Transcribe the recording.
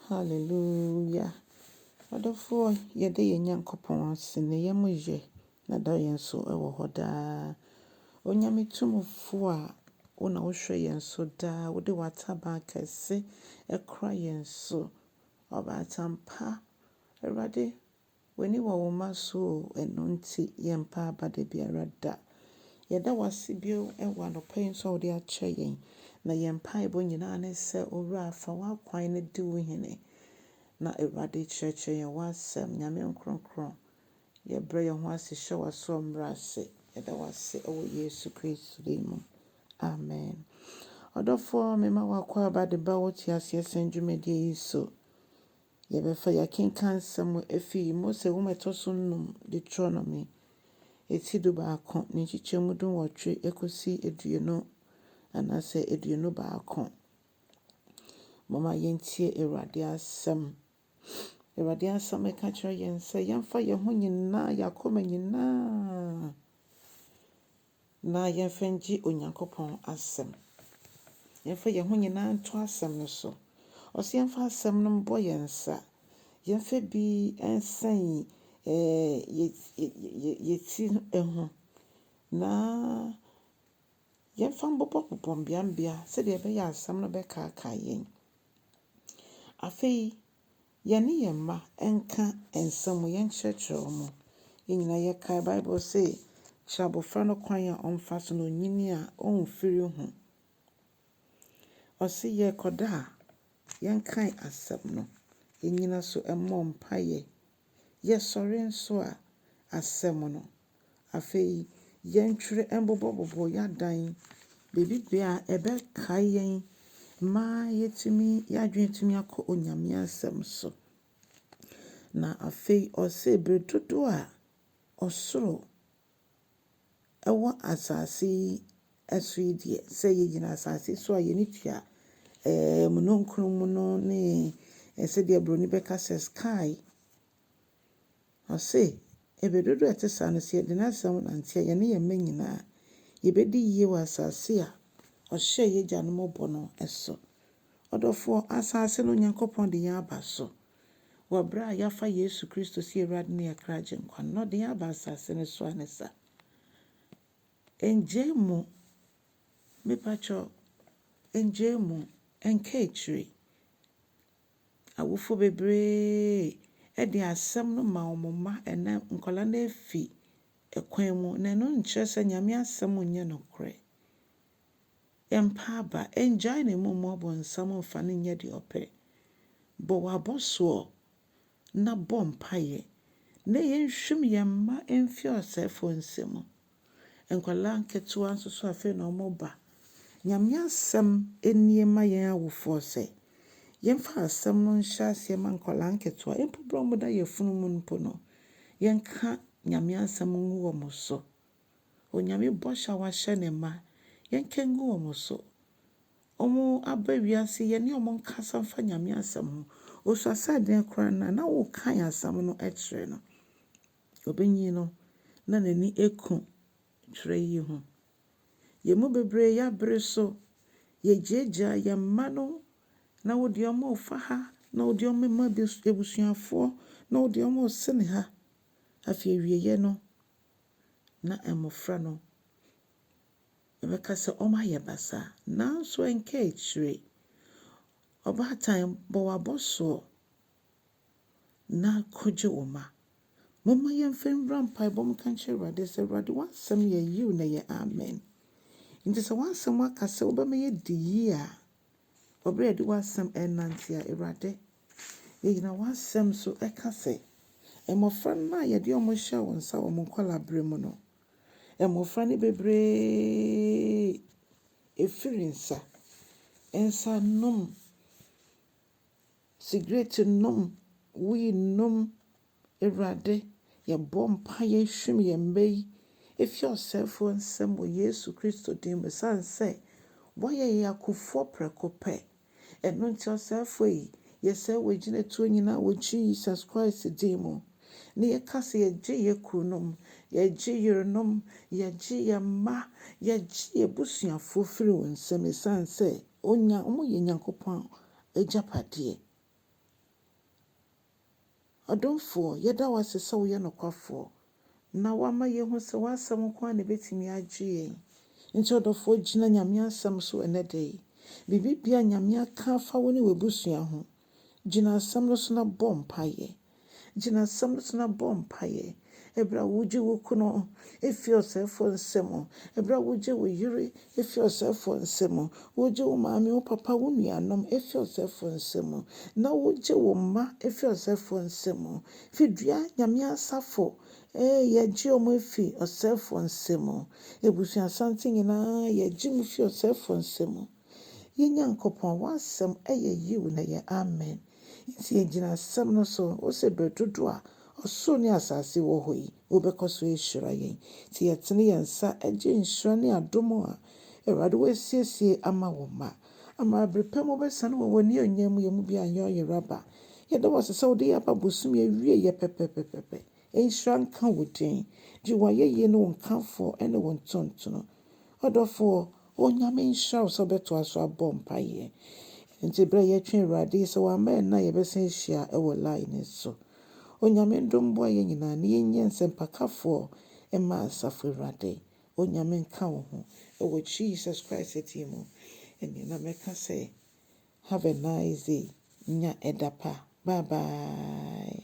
Hallelujah. Ɔdɔfoɔ, yɛda yɛn Nyankopɔn ase, ne yam yɛ, na da yɛn so wɔ hɔ daa. Onyame tumfoɔ a wo na wohwɛ yɛn so daa, wode w'ataban kɛse kora yɛn so. Ɔbaatan pa, Awurade, w'ani wɔ wo mma so o, ɛno nti yɛmpa aba da biara da. Yɛda wo ase bio wɔ anɔpa yi nso a wode akyɛ yɛn. Na yɛn mpaebɔ nyinaa ne sɛ, Owura, fa w'akwan no di wo hene. Na Awurade kyerɛkyerɛ yɛn w'asɛm. Nyame nkronkron, yɛbrɛ yɛn ho ase hyɛ w'asoɔmmerɛ ase. Yɛda wo ase wɔ Yesu Kristo din mu. Amen. Ɔdɔfoɔ, mema w'akwaaba de ba wo te aseɛ sɛn dwumadie yi so. Yɛbɛfa yɛakenkan nsɛm efi Mose nwoma ɛtɔ so num, Deuteronomy, eti 11 ne nkyekyɛmu 18 ekosi 20 anaasɛ 21. Momma yɛntie Awurade asɛm. Awurade asɛm ka kyerɛ yɛn sɛ yɛmfa yɛn ho nyinaa, yɛn akoma nyinaa, na yɛmfa ngye Onyankopɔn asɛm. Yɛmfa yɛn ho nyinaa nto asɛm no so. Ɔsɛ yɛmfa asɛm no mbɔ yɛn nsa. Yɛmfa bi nsɛn yɛ ti ho na yɛmfa mbobɔbobɔ mbeambea sɛdeɛ ɛbɛyɛ a asɛm no bɛkaakae yɛn. Afei, yɛne yɛn mma nka nsɛm, yɛnkyerɛkyerɛ wɔn. Yɛn nyinaa yɛkae Bible se, kyerɛ abɔfra no kwan a ɔmfa so na onyini a ɔmfiri ho. Ɔse yɛrekɔda a, yɛnkae asɛm no. Yɛnnyina so mmɔ mpaeɛ. Yɛsɔre nso a, asɛm no. Afei, yɛntwerɛ mbobɔbobɔ yɛn adan baabi bea a ɛbɛkae yɛn ma yɛtumi yɛn adwene tumi akɔ Onyame asɛm so. Na afei ɔse bere dodoɔ a ɔsoro ɛwɔ asase yi so yi deɛ, sɛ yɛgyina asase so a yɛni tua mununkum mu no ne sɛdeɛ Buroni bɛka sɛ sky. Ɔse bere dodoɔ a ɛte saa no, sɛ yɛde n'asɛm nante a, yɛne yɛn mma nyinaa yɛbɛdi yie wɔ asase a ɔhyɛɛ yɛn agyanom bɔ no so. Ɔdɔfoɔ, asase no Onyankopɔn de yɛn aba so. Wɔ berɛ a yɛafa Yesu Kristo sɛ Awurade ne yɛn kra Agyenkwa no, na ɔde yɛn aba asase no so a ne sa. Ngyae mu, mepakyɛw, ngyae mu, nka akyire. Awofo bebree de asɛm no ma wɔn mma ɛnɛ nkwadaa no afi kwan mu na ɛno nkyerɛ sɛ Nyame asɛm nyɛ nokorɛ. Mpa aba, ngyae ne mu mma ɔbonsam mfa no nyɛ deɛ ɔpɛ. Bɔ w'abɔsoɔ na bɔ mpaeɛ na yɛnhwim yɛn mma mfi ɔsɛefoɔ nsam. Nkwadaa nketewa nso so afei na wɔreba. Nyame asɛm nie ma yɛn awofoɔ sɛ, yɛmfa asɛm no nhyɛ aseɛ ma nkwadaa nketewa. Mpo berɛ a wɔda yafunu mu mpo no, yɛnka Nyame asɛm ngu wɔn so. Onyame bɔhyɛ a wahyɛ ne mma, yɛnka ngu wɔn so. Wɔn aba wiase, yɛne wɔn nkasa mfa Nyame asɛm ho. Osua sɛ adeɛ koraa no a, na wokan asɛm no kyerɛ no. Ɔbɛnyin no, na n'ani eku twerɛ yi ho. Yɛn mu bebree yɛabere so, yɛgyaagyaa yɛn mma no na wode wɔn refa ha, na wode wɔn rema abusuafoɔ, na wode wɔn resene ha. Afei awieeɛ no, na mmɔfra no, yɛbɛka sɛ wɔayɛ basaa. Nanso ɛnka akyire. Ɔbaatan, bɔ w'abɔsoɔ na kɔgye wo mma. Momma yɛmfa nwura mpaebɔ mu nka nkyerɛ Awurade sɛ, Awurade, w'asɛm yɛ yiw na ɛyɛ amen. Nti sɛ w'asɛm aka sɛ wobɛma yɛadi yie a, wɔ berɛ a yɛde w'asɛm ɛrenante a, Awurade, yɛgyina w'asɛm so ɛka sɛ, mmɔfra no a yɛde wɔn hyɛ wo nsa wɔ wɔn nkwadaa mu no, mmɔfra no bebree ɛfiri nsa, nsa nom, sigaret nom, wii nom. Awurade, yɛbɔ mpaeɛ hwim yɛn mma yi efi ɔsɛefoɔ nsam wɔ Yesu Kristo din mu esiane sɛ wɔayɛ yɛn akofoɔ prɛko pɛ. Ɛno nti ɔsɛefoɔ yi, yɛsɛe w'agyinatuo nyinaa wɔ Jesus Christ din mu. Na yɛka sɛ yɛgye yɛn kununom, yɛgye yerenom, yɛgye yɛn mma, yɛgye yɛn abusuafoɔ firi wo nsam esiane sɛ onya wɔyɛ Nyankopɔn agyapadeɛ. Ɔdomfoɔ, yɛda wo ase sɛ woyɛ nokwafoɔ na woama yɛahu sɛ w'asɛm nko ara na ɛbɛtumi agye yɛn. Nti ɔdɔfoɔ, gyina Nyame asɛm so ɛnnɛ da yi. Biribi biara Nyame aka afa wo ne w'abusua ho, gyina asɛm no so na bɔ mpaeɛ. Gyina asɛm no so na bɔ mpaeɛ. Ɛberɛ a wogye wo kunu efi ɔsɛefoɔ nsam, ɛberɛ a wogye wo yere efi ɔsɛefoɔ nsam, wogye wo maame, wo papa, wo nuanom efi ɔsɛefoɔ nsam, na wogye wo mma efi ɔsɛefoɔ nsam. Fidua Nyame asafo, yɛgye wɔn efi ɔsɛefoɔ nsam. Ebusuasante nyinaa yɛgye mo fi ɔsɛefoɔ nsam. Yɛn Nyankopɔn, w'asɛm ɛyɛ yiw na ɛyɛ amen. Nti yɛgyina asɛm no so, wo sɛ berɛ dodoɔ a ɔsoro ne asase wɔ hɔ yi, wobɛkɔ so ahyira yɛn. Nti yɛtene yɛn nsa gye nhyira ne adom a Awurade wasiesie ama wo mma. Ama abere pa mu wobɛsane wɔ w'animuonyam mu, yɛn mu bi anyɛ ɔyeraba. Yɛda wo ase sɛ wode yɛn aba bosome awie yɛ pɛpɛpɛpɛ. Nhyira nka wo din. Gye w'ayɛyie ne wo nkamfo ne wo ntontono. Ɔdɔfoɔ, Onyame nhyira wo sɛ wobɛtoa so abɔ mpaeɛ. Nti berɛ a yɛtwe Awurade sɛ wamma ɛnna yɛbɛsan ahyia wɔ line no so. Onyame ndom boa yɛn nyinaa na yɛnyɛ nsɛmpakafoɔ mma asafo Awurade. Onyame nka wo ho ɛwɔ Jesus Christ din mu. Ɛnneɛ na mɛka sɛ, have a nice day. Nya ɛda pa. Bye bye.